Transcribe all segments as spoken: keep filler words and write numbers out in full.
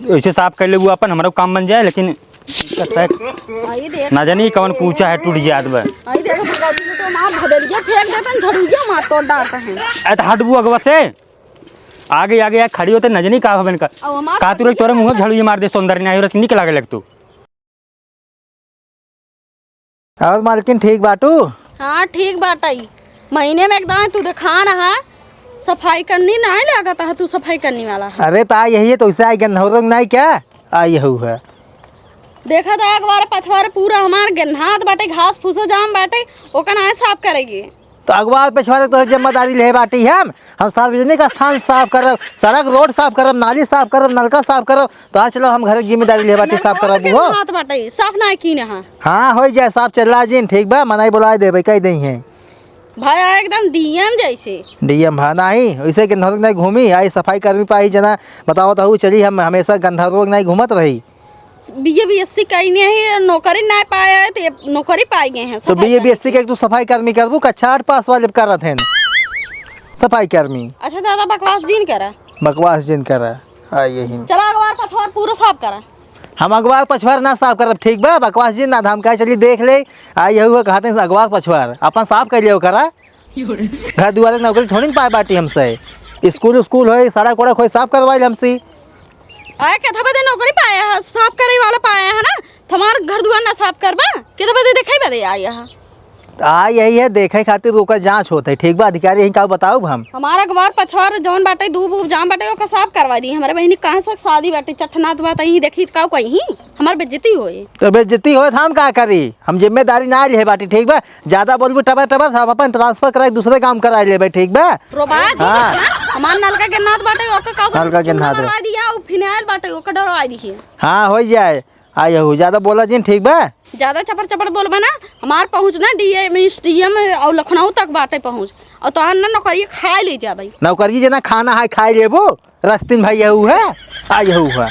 ऐसे साफ कर ले, वो अपन हमरो काम बन जाए, लेकिन आई देख। ना जानी कौन कूचा है, टूट जात बा। आई देख, भगवती को तो मार भदरिया फेंक देतन, झड़ुइया मार तोड़ डालत हैं। ए, तो हटबू अगवा से। आगे, आगे, आगे खड़ी होते, ना जानी का हबन का। अब हमार का तू रे, तोरे मुँह झड़ुइया मार दे, सुंदर नहीं हो, निक लागे लग तू। और मालकिन, ठीक बाटू? हाँ, ठीक बाटई। महीने में एक दान तू देखा ना, सफाई करनी नाहीं लागत है, तू सफाई करने वाला है। अरे, ता यही है, तो इससे आई गंधौर नाहीं क्या? आई हऊ है। देखा था, अगवार पछवार पूरा हमार गन्हात बाटे, घास फूसो जाम बाटे, ओका नाहीं साफ करेगी। तो अगवार पछवार तो जिम्मेदारी ले बाटी हम, हम सार्वजनिक स्थान साफ करब, सड़क रोड साफ करब, नाली साफ करब, नलका साफ करब। तो आज चलो हम घर की जिम्मेदारी ले बाटी, साफ करब वो। गन्हात बाटे, साफ नाहीं कीन है। हाँ, हो जाए साफ, चला जिन, ठीक बा, मनाई बुलाए देबे, कह दई है। भाई, आ एकदम डीएम जैसे। डीएम भा नाहीं, वैसे गंधौर नाहीं घूमी, आई सफाई कर्मी पाई जना, बताओ तो हऊ चली, हम हमेशा गंधौर नाहीं घूमत रही। बीए बीएससी कइने ही, नौकरी नाहीं पाए है, तो ये नौकरी पाई गए हैं, तो सफाई बीए बीएससी के तू सफाई कर्मी करबू, कक्षा आठ पास वाले करत हैं सफाई कर्मी। अच्छा, ज्यादा बकवास जिन करा। बकवास जिन करा, आ यही। चला, अगवार पछवार पूरा साफ करा। हम अगवार पछवार ना साफ करब, ठीक बा? बकवास जिन ना धमकाए, चली देख ले। आ यही हुआ कहते हैं अगवार पछवार, अपन साफ कर लियो करा। घर दुआरे नौकरी थोड़ी न पाए बाटी हमसे। स्कूल, स्कूल होई, सड़क वड़क होई, साफ करवाई हमसे। आए, केथा बदे नौकरी पाया है, साफ करे वाला पाया है ना, तुम्हार घर दुआर ना साफ करबा, केथा बदे देखे बदे आया है। आ यही है, देखे खातिर ओकर जाँच होत है, ठीक बा? अधिकारी यही का बताउब हम। हमार अगवार पछवार जौन बाटे, दूब उब जाम बाटे, ओकर साफ करवा दी। हमारे बहिनी कहाँ से शादी बाटे, चठनात बात, यहीं देखी त का कहीं, हमार बेइज्जती होए। तो बेइज्जती होए त हम का करी? हम जिम्मेदारी ना लिहे बाटी, ठीक बा? ज्यादा बोलबू टबर टबर, सब अपन ट्रांसफर कराई, दूसरे काम कराई लेबे, ठीक बा? रोबा जी, हाँ। हमार नलका गन्हात बाटे, ओकर का नलका गन्हात बा। करवा दिया, उ फिनाइल बाटे, ओकर डरवा दिए। हाँ, हो जाए। आ यहू, ज्यादा बोला जिन, ठीक बा? ज्यादा चपर चपर बोलबा ना, हमार पहुँच ना डीएम, एसडीएम और लखनऊ तक बाटे पहुँच, और तोहार ना नौकरी खाए ले जाबे। नौकरी जे ना खाना है, खाए लेबू, रस्तिन भाई यहू है, आ यहू है।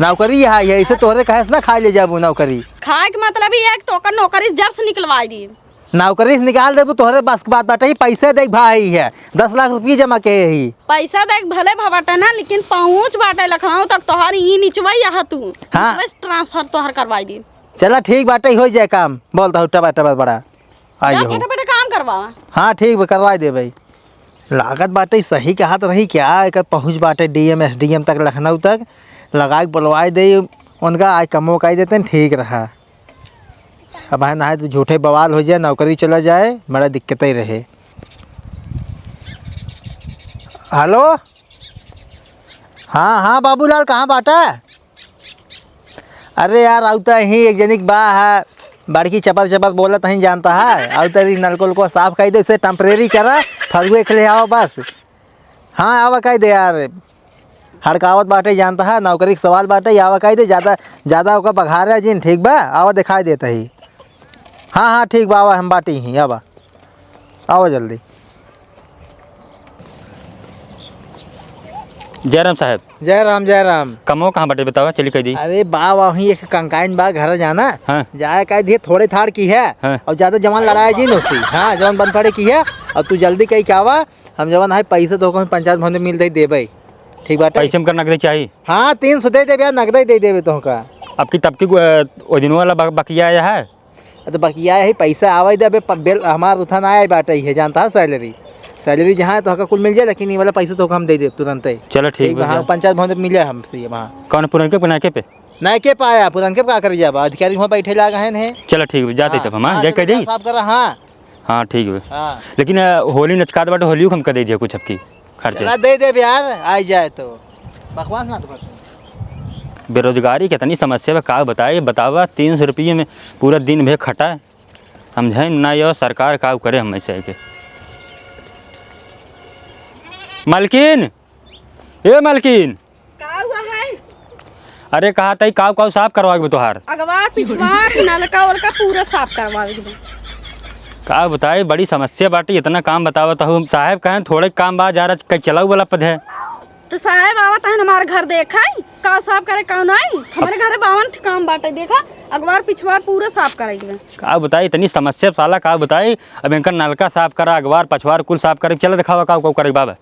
नौकरी है, यही से तोहरे कहे से ना खाए ले जाबू नौकरी। खाए के मतलब ये है कि तोकर नौकरी जड़ से निकलवाई दी। नौकरी से निकाल देबू, तोहरे बस के बात बाटे, ही पैसे देख भाई है, दस लाख रुपये जमा के ही। पैसा देख भले भा बाटे ना, लेकिन पहुँच बाटे लखनऊ तक, तोहार ई निचवई यहाँ तू, हाँ। निचवई से ट्रांसफर तोहार करवाई दी। चला ठीक बाटे, हो जाए काम, बोलता हूँ टबर टबर बड़ा। आई जा हो। फटाफट काम करवावा। हाँ ठीक बा, करवाई देबे। लागत बाटे सही कहत रही क्या, एकर पहुँच बाटे डीएम एसडीएम तक लखनऊ तक, लगाई के बोलवाई दे उनका, आज कमो काई देते ठीक रहा। अब है ना, है तो झूठे बवाल हो जाए, नौकरी चला जाए, बड़ा दिक्कत ही रहे। हेलो, हाँ, हाँ, बाबूलाल, कहाँ बाटा? अरे यार, आउ तो ही एक जनिक बा है, बड़की चपर चपर बोलत ही, जानता है, आउ तो नलको उलको साफ कर दे, उसे टेम्परेरी करा, फगुए के लिए आओ बस। हाँ, आवा कह दे यार, हड़कावत बाटे, जानता है, नौकरी के सवाल बाटे, आवा कह दे, ज्यादा, ज्यादा ओकर बघारा जिन, ठीक बा, आवा दिखाई देता ही। हाँ, हाँ, ठीक बा, आवा, हम बाटी ही, आवा, आवा जल्दी। जय राम साहब। जय राम, जय राम। कमो कहाँ बाटे बतावा, चली कह दी। अरे बा, वहीं एक कंकाइन बा, घर जाना। हाँ। जाए कह दिए, थोड़े थाड़ की है। हाँ। और ज्यादा जवान लड़ाई जी नोसी। हाँ, जवान बन पड़े की है। और तू जल्दी कही क्या आवा, हम जवन है पैसे तो को पंचायत भवन में मिल दे देबे। ठीक बाटे? पैसे हमका नगदे चाही। हाँ, तीन सौ दे देबे यार, नगदे दे देबे तोहका। अब की तब की, अ, ओ दिनों वाला बक-, बकिया आया है? अरे तो बकिया है, पैसा आवे दे, अबे प-, बेल, हमार उठा ना आए बाटे है, जानता है सैलरी। सैलरी जहाँ है तोहका कुल मिल जाए, लेकिन ये वाला पैसा तोहका हम दे देब तुरंते। चलो ठीक ठीक बा, बा, हाँ, जा। पंचायत भवन में मिले हमसे वहाँ। कौन पुरनके पे, नयके पे? नयके पे आया, पुरनके पे का करी जाबा? अधिकारी वहाँ बैठे लागा है ने। चलो ठीक बा, जाते हाँ, तब हम, हाँ, हाँ, जय चलो कह दी। जा, साफ करा, हाँ। हाँ, ठीक बा। हाँ। लेकिन, अ, होली नचकात बाटे, होलियो हमका दे दिया कुछ अबकी खर्चा। चला दे देब यार, आई जाए तो। बकवास ना तो करते। बेरोजगारी कितनी समस्या बा, का बताई, बतावा, तीन सौ रुपये में पूरा दिन भे खटा, समझे ना यो सरकार का करे हम ऐसे के। मलकिन, ए मलकिन, का हुआ है? अरे कहा तई काव काव साफ करवावे बा तोहार? अगवा, पिछवा, नलका उलका पूरा साफ करवावे के बा। का बताई, बड़ी समस्या बाटे, इतना काम बतावत हूँ। साहब कहें थोड़े काम बा, जा रहा कहीं चलाऊ वाला पद है। तो साहब आवत हन हमारे घर देखे, काव साफ करे काव नहीं। हमारे घरे बावन ठे काम बाटे, देखा अगवार पिछवार पूरा साफ करे के बा। का बताई, इतनी समस्या साला, का बताई। अब इनका नलका साफ करा, अगवार पछवार कुल साफ करे, चला दिखावा काव काव करे बाबा।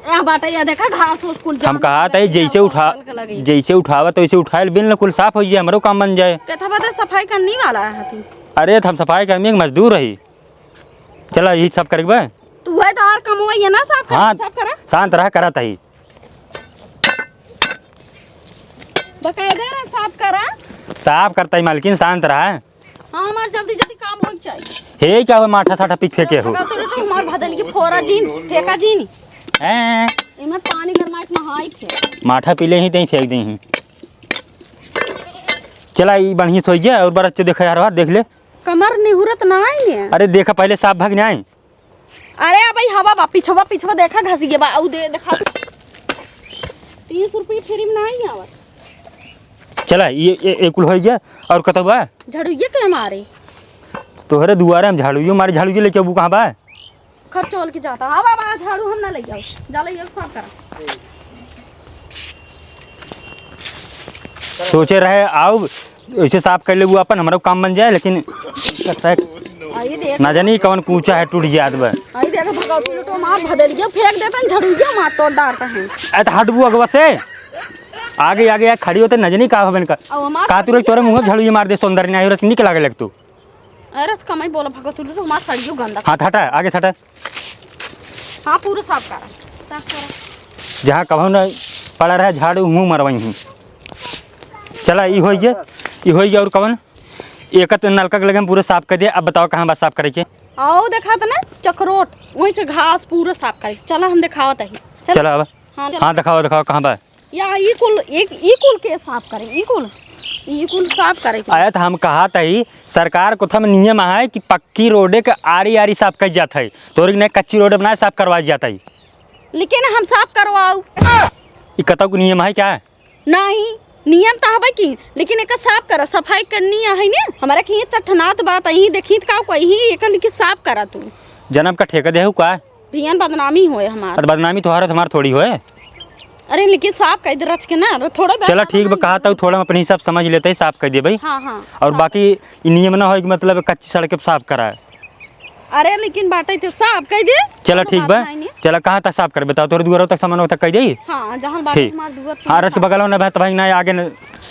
यहाँ बाटे, ये देखा घास ओस कुल हम जाम कहा था, लगे, जैसे यहाँ उठा, पत्थल के लगे। जैसे उठावा तो वैसे उठाए, बिन कुल साफ हो जाए, हमरो काम बन जाए। कथा बता सफाई करने वाला है तू? अरे, तो हम सफाई कर्मी के मजदूर रही। चला, यही सब करे के बा। तू है तो और कमवा, ये ना साफ कर, हाँ, साफ करा। शांत रहा, करा तही। बकायदे रहा, साफ करा। साफ करता ही मालकिन, शांत रहा। हाँ, हमार जल्दी जल्दी काम होइक चाहिए। हे, क्या हुआ, माठा साठा पी के फेंके हो? लगा तो रे, तो हमार भदल की फोरा जीन, फेंका जीन। हैं? इमे पानी गरमाइक नहाई थे। माठा पी ले ही, तहीं फेंक दे ही। चला, ई बढ़िया से होइ गया, और बार अच्छे देखा यार, बार देख ले। कमर निहुरत ना आई ने। अरे देखा, पहले साफ भाग ना आई। अरे, अब ई हवा बा, पिछवा, पिछवा देखा, घसी गया बा, आऊ दे, देखा। तीस रुपये फ्री में ना आई आवत। चला, ये, ये, ये कुल होइ गया, और कतौ बा? झाड़ू ये के मारे? तोहरे दुआरे हम झाड़ू, यो मारे झाड़ू, ये लेके अबू कहाँ बा? खर्चोल के जाता। हाँ बाबा, झाड़ू हम ना ले जाओ, जा ले, ये साफ करा। सोचे रहे, आओ, ऐसे साफ कर ले, वो अपन, हमारा काम बन जाए, लेकिन लगता है आई देख। ना जानी कौन कूचा है, टूट जात बा। आई देख, भगवती लुटो मार, भदलिया फेंक देता, झाड़ू ये मार तोड़ डालता है। अरे तो हटबू अगवा से, आगे, आगे, आगे खड़ी होते, ना जानी का हबन का। अब हमार का तू रे, तोरे मुँह झाड़ू ये मार दे, सुंदर नहीं हो रस, निकल आगे लग तू। अरे, कमाई बोला भगत, तू तो हमार साड़ियों गंदा। हाथ हटा, आगे से हटा। हाँ, पूरा साफ करा। साफ करा। जहाँ कभो न पड़ा रहे झाड़ू, हुआँ मरवाई हूँ। चला, ई होइ गया, ई होइ गया, और कवन? एक तो नलका के लगे हम पूरा साफ कर दिया। अब बताओ, कहाँ बा साफ करे के? आओ, देखा तो ना, चकरोट, वहीं से घास पूरा साफ करे। चला, हम देखावत ही। चल। चला, अब। हाँ, चल। हाँ, देखाओ, देखाओ, कहाँ बा? या ई कुल, एक, ई कुल के साफ करे, ई कुल, ई कुल साफ करे के। अरे, तो हम कहा तही, सरकार को थम नियम है कि पक्की रोडे के आरी आरी साफ कइल जात है, तोरे के नहीं कच्ची रोड बनाए साफ करवाइल जात है। लेकिन हम साफ करवाऊ। ई कतौ के नियम है क्या? नहीं, नियम तो हवे की, लेकिन एकर साफ करा, सफाई करनी है ने। हमारा के ये चटनात बात है, देखी तो का कोई ही एकर लिखी साफ करा तू। जन्म का ठेका देहू का? भियान बदनामी होए हमार। अरे बदनामी तोहार है, हमार थोड़ी होए। अरे लेकिन साफ कह दे रच के ना, अरे थोड़ा बहुत चला ठीक बा, बदनामी कहा होए। तउ थोड़ा हम अपने हिसाब समझ लेते ही साफ कह दे भाई। हाँ, हाँ, और साफ। बाकी ई नियम ना होए कि मतलब कच्ची सड़क पे साफ कराए। अरे लेकिन बाटे तो साफ कह दे। चला कोनो ठीक बात बा। नहीं ने। चला कहाँ तक साफ करे बताओ, तोरे दुआर तक सामान तक कह दे। हाँ, जहाँ बाटे ठीक। हमार दुआर हाँ, रच के साफ। बगल में ना भाई, तो भाई ना आगे न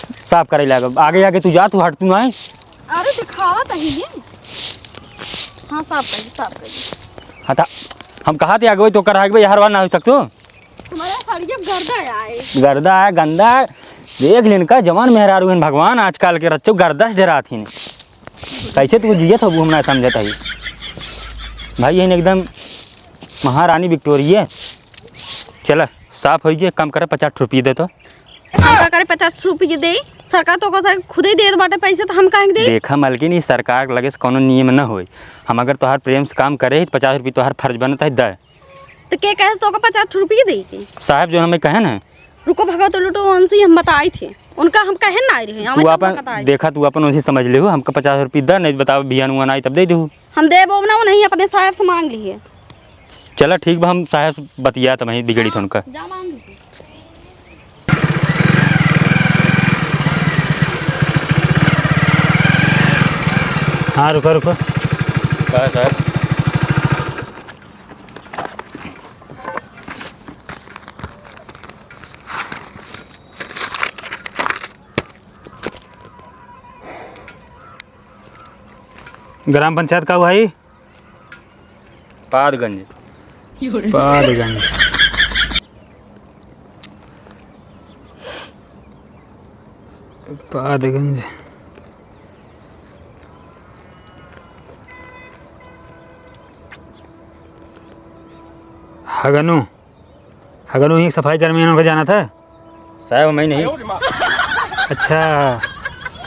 साफ करे लागे, आगे आगे तू जा, तू हट तू ना। अरे दिखावा तही ये। हाँ, साफ कर दे, साफ कर दे। हटा, हम कहा थे आगे वही तो कर आगे भाई, हर बार ना हो सकतो। तुम्हारा साड़िया गर्दा आए। गर्दा है, गंदा है। देख लेन का जवान मेहरारू हन भगवान, आजकल के रच्चो गर्दा से डरात ही नहीं। कैसे तू जियत हो, वो हम ना समझत हई। भाई, यही एकदम महारानी विक्टोरिया। चला, साफ होई गया, कम करे, पचास रुपये दे तो। हम का करे पचास रुपये दे? सरकार तो ओकर से खुदे देत बाटे पैसे, तो हम काहे के देई? देखा मलकिन, ई सरकार लगे से कौनो नियम न होई। हम अगर तोहार प्रेम से काम करे, तो पचास रुपये तोहार फर्ज बनत है, दे। तो के कहे तो ओकर पचास रुपये दे के? साहब जो हमें कहे ना। रुको भगवत लुटो, उनसे हम बताई थे, उनका हम कहे ना रहे, हमें तू तब अपन बताई। देखा, तू अपन उनसे समझ लेहु, हमका पचास रुपये दे, नहीं बताओ बिहान हुआ ना आई तब दे देहु। हम देबो ना, नहीं अपने साहब से मांग लिए। चला ठीक बा, हम साहब से बतियात हई, बिगड़ी थोन का। जा मांग लीजिए। हाँ, रुको, रुको। का है साहब? ग्राम पंचायत का हुआ है? पादगंज। पादगंज। पादगंज। हगनू। हगनू ही सफाई कर्मी, उनका जाना था? साहब, हमें नहीं। अच्छा,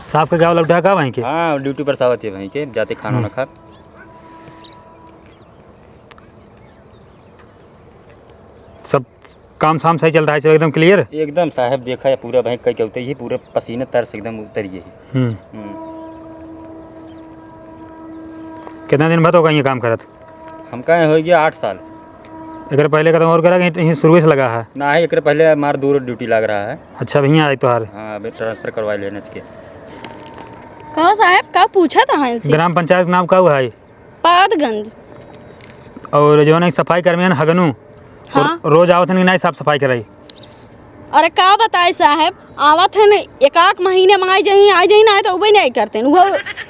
साहब के गाँव लौटा का वहीं के? हाँ, ड्यूटी पर साहब थे वहीं के, जाते खाना हम्म। ना खा। सब काम शाम सही चल रहा है, सब एकदम क्लियर? एकदम साहब, देखा है पूरा वहीं कई के उतरी है, पूरा पसीने तर से एकदम उतरी है। हम्म। हम्म। कितना दिन बाद होगा ये काम करत? हमका हो गया आठ साल। एकरे पहले कतौ और करा कि यहीं शुरू से लगा है? ना है, एकरे पहले हमार दूर ड्यूटी लग रहा है। अच्छा, अब हियाँ आई तोहार? हाँ, अभी ट्रांसफर करवा लेने के। कहो साहब, का पूछा था इनसे? ग्राम पंचायत के नाम का हुआ है? पादगंज। और जो है सफाई कर्मी है हगनू, हाँ। रोज आवत हन कि नाहीं साफ सफाई कराई? अरे का बताई साहेब, आवत हन एक आक महीने में आई जहीं, आई जहीं, नाहीं तो उबे नाहीं करते हैं। वो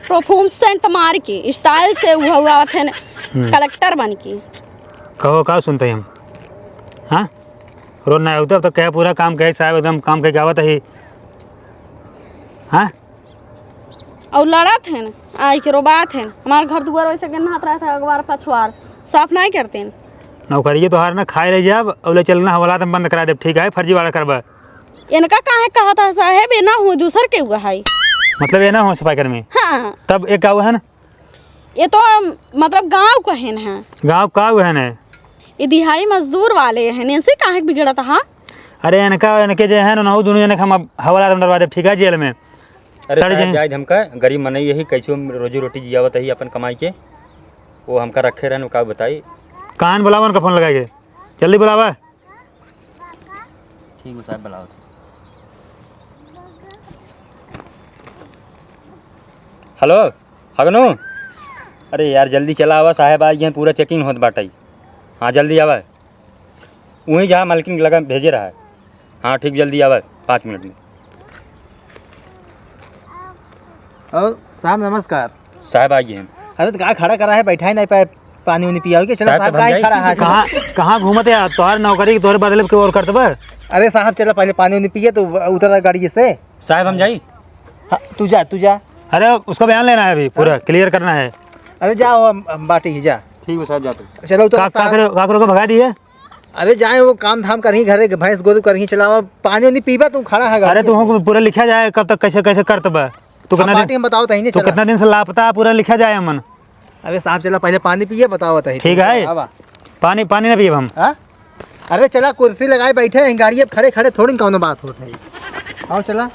परफ्यूम सेंट मार के, स्टाइल से वो आवत हन हम्म। कलेक्टर बन के। कहो का सुनते हैं हम? हाँ, रोज नाहीं आवत, अब तो क्या पूरा काम कहे साहेब, एकदम काम कहे के आवत ही। हाँ, और लड़त हैं, आई के रोबात हैं। हमार घर दुआर वैसे गन्हात रहत है, अगवार पछवार साफ नाहीं करते हैं। नौकरिये तोहार ना खाए रह जाब, और ले चलना हवालात में बंद करा देब, ठीक है? फर्जीवाड़ा करबा। इनका काहे कहत है साहेब, ये ना हो, दूसर के हुआ है। मतलब ये ना हो सफाई कर्मी? हाँ। तब ये का हुआ है ना? ये तो, मतलब, गाँव का है ना। गाँव का हुआ है ना? ये दिहाड़ी मजदूर वाले हैं, इनसे काहे बिगड़त हा? अरे इनका, इनके जे है ना, उन्हों दुनों जने के हम अब हवालात में डलवा देब, ठीक है, जेल में। अरे सड़ साहब, जाए। जाए हमका, गरीब मनई यही, कैसे हम रोजी रोटी जियावत ही अपन कमाई के, वो हमका रखे रहन, का बताई। कान बुलावा उनका फोन लगाई के, जल्दी बुलावा। ठीक है साहब, बुलाओ। हेलो, हगनू, अरे यार, जल्दी चला आवा, साहब आ गए हैं, पूरा चेकिंग होत बाटे। हाँ, जल्दी आवा। वहीं जहाँ मालकिन के लगा भेजे रहा है। हाँ, ठीक, जल्दी आवा, पाँच मिनट में। और साहब, नमस्कार। साहब आ गए हैं। अरे, तो का खड़ा करा है, बैठा ही नहीं पाए, पानी उनी पियाओ के? चलो साहब, साहब, तो हम का ही जाई। खड़ा है, चलो। कहाँ, कहाँ घूमत है यार? तोहर नौकरी, तोहरे बदले के और करत बा? अरे साहब, चलो पहले पानी उनी पिए तो उतरा गाड़ी से। साहब, हम जाई? हाँ, तू जा, तू जा। अरे, उसका बयान लेना है अभी, पूरा हाँ। क्लियर करना है। अरे, जाओ, हम, हम बाटी ही जा। ठीक है साहब, जाते हैं। चलो, उतर का, का साहब। करे, का करोगे, भगा दिए? अरे, जाए, वो काम धाम करही, घरे के भैंस गोरू करही, चलावा, पानी उनी पीबा, तू खड़ा है गाड़ी अरे, तू में। हमको पूरा लिखा जाए, कब तक कैसे, कैसे करत बा? तू हाँ, कितना पार्टी दिन, हम बताओ, तही नहीं तू चला। कितना दिन से लापता है, पूरा लिखा जाए हमन। अरे साहब, चला पहले पानी पिए, बताओ, बताइए। ठीक है। आवा। पानी, पानी ना पिए हम। हाँ? अरे चला, कुर्सी लगाए बैठे हैं, गाड़ी अब खड़े खड़े थोड़ी कौनो बात होत है। आओ चला।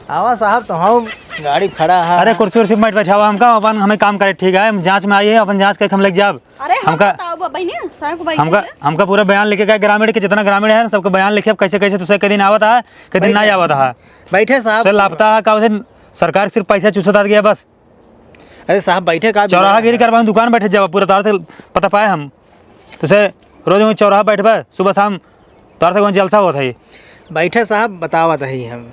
आवा साहब, तो हम गाड़ी खड़ा है। अरे कुर्सी उर्सी मत बैठावा हमका, अपन हमें काम करे, ठीक है? हम जांच में आई है, अपन जांच करके हम लेके जाब। अरे हम हमका बताओ बा-, बहिनी, साहब को बैठे हमका, हैं। हमका पूरा बयान लिखे का ग्रामीण के, जितना ग्रामीण है, सबका बयान लिखे, कैसे कैसे तुझसे कई दिन आवत है, कई दिन बैठे। नहीं आवत है। बैठे साहब। सर लापता है, का उसे सरकार सिर्फ पैसा चूसत आ गया बस। अरे साहब, बैठे का चौराहा गिरी करबा, दुकान बैठे जाबा, पूरा तार से पता पाए हम। तो से रोज वहीं चौराहा बैठबा, सुबह शाम तार से वहीं जलसा होत है। बैठे साहब, बतावत है हम।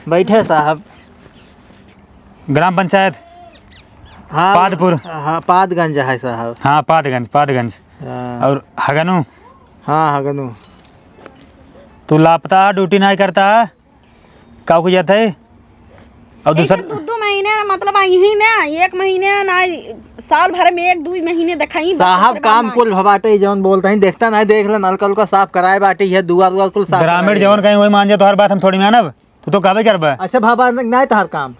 बैठे साहब। ग्राम पंचायत हाँ, पादपुर। हाँ, पादगंज है साहब। हाँ, पादगंज, पादगंज। हाँ। और हगनू? हाँ, हगनू। तू लापता, ड्यूटी नहीं करता है? का हो जात है? और ऐसे दूसर दो, दो महीने, मतलब, यही ना, एक महीने ना, साल भर में एक, दो महीने देखाई, बस साहब, ओकरे बाद काम ना कुल आई। भबाटे, जौन बोलते हैं, देखता नहीं, देख ले, नलका उलका साफ कराए बाटे, ये दुआर उआर कुल साफ ग्रामीण कराए। जौन कहीं वही मान जाए, तोहर बात हम थोड़ी मानब, तू तो कहबे करबे। अच्छा, भाबा, न-, नहीं तोहर काम।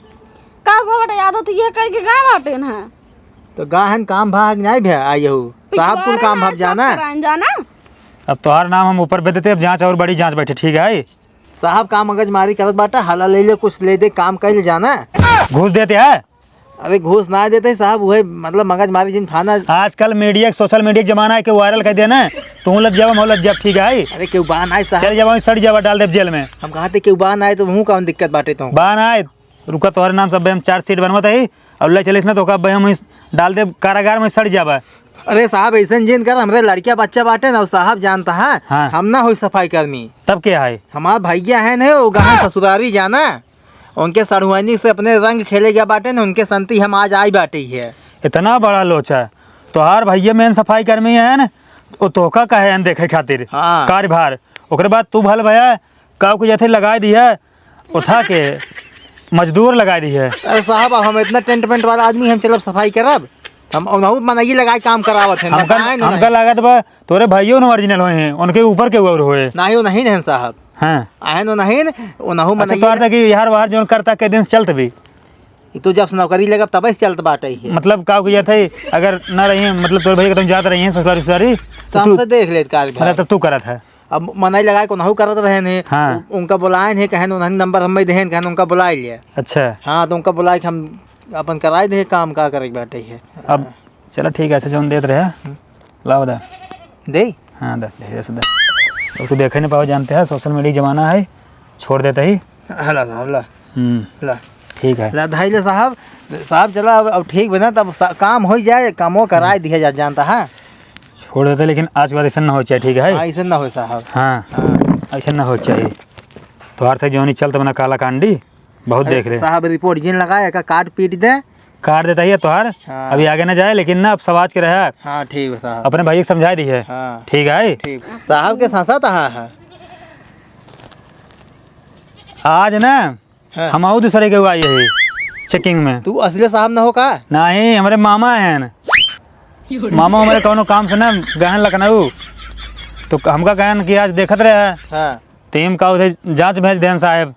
का भबाटे, यादव तो ये कह के गए बाटे ना। तो गाहन काम भाग नहीं भे, आइहू। पिछवाड़े साहब, कुल काम ना भाग साफ जाना। कराएं जाना। अब तोहर नाम हम ऊपर भेज देते, अब जांच और बड़ी जांच बैठे, ठीक है? साहब, का मगजमारी करत बाटा? हला ले ले, कुछ ले दे, काम कर ले जाना। घूस देते हैं? अरे, घूस ना देते साहब, उहे, मतलब, मगजमारी जिन फाना। आजकल मीडिया, सोशल मीडिया के जमाना है, कि वायरल कर देना, तू लग जावा, हम लग जाब, ठीक है? अरे, केहू बान आए साहब। चल जावा, सड़ जावा, डाल देब जेल में। हम कहा थे, केहू बान आए तो वहू कौन दिक्कत बाटे तो? बान आए, रुका, तोहरे नाम सब हम चार्जशीट बनवत है, और ले चलिस ना तो का भाई हम इस डाल देब कारागार में, सड़ जावा। अरे साहब, ऐसन जिन कर, हमरे लड़किया बच्चा बाटे ना, साहब जानता है, हाँ। हम ना होई सफाई कर्मी। तब क्या है? हमार भैया है ना, वो गाँव ससुरारी जाना, उनके सड़ुआइनी से अपने रंग खेले गया बाटे न, उनके संती हम आज आई बाटे है। इतना बड़ा लोचा, तोहार भैया मेन सफाई कर्मी है न, वो तोहका कहे हैं देखे खातिर हाँ। कार्यभार। ओकरे बाद तू भल भया, का कुछ जथे लगाए दिया, उठा के मजदूर लगाए दिया। अरे साहब, अब हम इतना टेंट वेंट वाला आदमी, हम चलब सफाई करब? हम उनहू मनई लगाए काम करावत हैं, हमका, बताएं ना हमका नहीं। लागत बा तोरे भाइयों न ओरिजिनल होए हैं, उनके ऊपर के और होए। नहीं, वो नहीं रहन साहब। हाँ। आहे नो नहीं, वो नहु अच्छा, मनइया तोहर तक कि यार वार जौन करता के दिन से चलत भी? ई तो जब से नौकरी लगब तबे से चलत बाटे ही। मतलब का किया थे, अगर ना रही, मतलब तोर भैया कतई जात रही हैं ससुरारी, ससुरारी, तो तो तू, हमसे देख लेत काज मतलब भाई। तब तू करत है। अब मनई लगाए को नहु करत रहे ने, हाँ। उ-, उनका बुलाए ने, कहेन उन्हें नंबर हमें देहेन, कहेन उनका बुलाए लिया। अच्छा। हाँ, तो उनका बुलाए के हम अपन कराए दे काम का करे के बाटे है। अब हाँ। चला ठीक है, अच्छा जौन देत रहे, हम्म। लाओ दा। दे? हाँ, दा, धीरे से दा। अब तू देखे नहीं पाओ, जानते हैं, सोशल मीडिया जमाना है, छोड़ देते ही। हाँ, ला, ला, ला। हम्म। ला। ठीक है। ला, धाई ले साहब, साहब, चला, अब, अब ठीक बा ना, तब सा-, काम होइ जाए, कामो कराए दिया जा, जानता है। छोड़ देते, लेकिन आज के बाद ऐसा ना हो चाहे, ठीक है? हाँ, ऐसा ना हो साहब। हाँ, हाँ। ऐसा ना हो चाहे। तोहार से जौनी चलत बना काला कांडी, बहुत देख ले। साहब, रिपोर्ट जिन लगाए, का काट पीट दे। काट देता ही है तोहार। हाँ। अभी आगे ना जाए, लेकिन ना, अब समाज के रहे। हाँ, ठीक है साहब। अपने भाई के समझा दी है। हाँ। ठीक है? ठीक। साहब के सासा तहा है। आज ना, हाँ। हम आऊ दूसरे के आई है checking में। तू असली साहब ना हो का? नहीं, हमारे मामा हैं। मामा हमारे कौनो काम से ना गहन लखनऊ, तो हमका कहन कि आज देखत रहे। हाँ। तो हम का उधर जांच भेज देन साहब।